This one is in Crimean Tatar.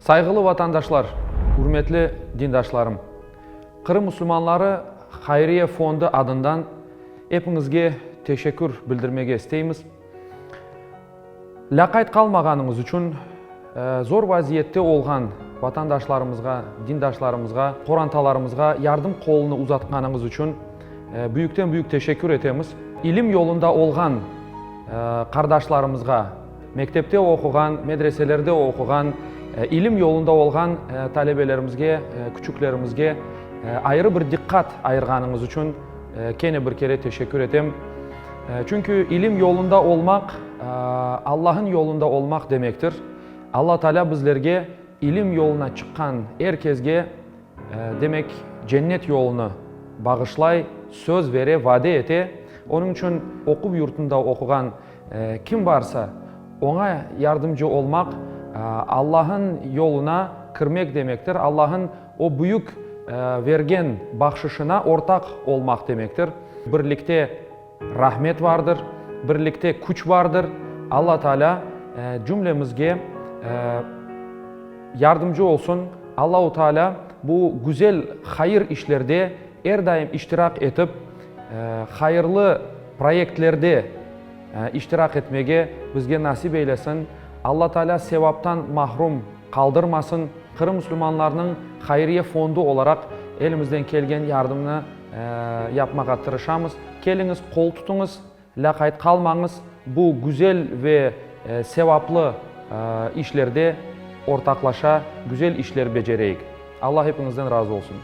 Sayğılı vatandaşlar, ürmetli dindaşlarım! Qırım musulmanları Hayriye fondu adından epiñizge teşekkür bildirmege isteymiz. Lâqayt qalmağanıñız içün, zor vaziyette olğan vatandaşlarımızğa, dindaşlarımızğa, qorantalarımızğa yardım qolunı uzatqanıñız içün büyükten-büyük teşekkür etemiz. İlim yolunda olğan qardaşlarımızğa, mektepte oquğan, medreselerde oquğan, ilim yolunda olğan talebelerimizge, küçüklerimizge ayrı bir diqqat ayırğanıñız içün kene bir kere teşekkür etem. Çünki ilim yolunda olmaq, Allah'ın yolunda olmaq demektir. Alla Teala bizlerge ilim yoluna çıqqan er kesge, demek, cennet yolunı bağışlay, söz bere, vade ete. Onıñ içün oquv yurtunda oquğan kim barsa, oña yardımcı olmaq, Allah'ın yoluna kirmek demektir, Allah'ın o büyük vergen bahşışına ortaq olmaq demektir. Birlikte rahmet vardır, birlikte küç vardır. Alla Teala cümlemizge yardımcı olsun. Allahu Teala bu güzel hayır işlerde er daim iştirak etip, hayırlı proyektlerde iştirak etmege bizge nasip eylesin. Alla Teala sevaptan mahrum qaldırmasın. Qırım musulmanlarınıñ hayriye fondu olaraq elimizden kelgen yardımnı yapmağa tırışamız. Keliñiz, qol tutuñız, lâqayt qalmañız, bu güzel ve sevaplı işlerde ortaqlaşa, güzel işler becereyik. Allah epiñizden razı olsun.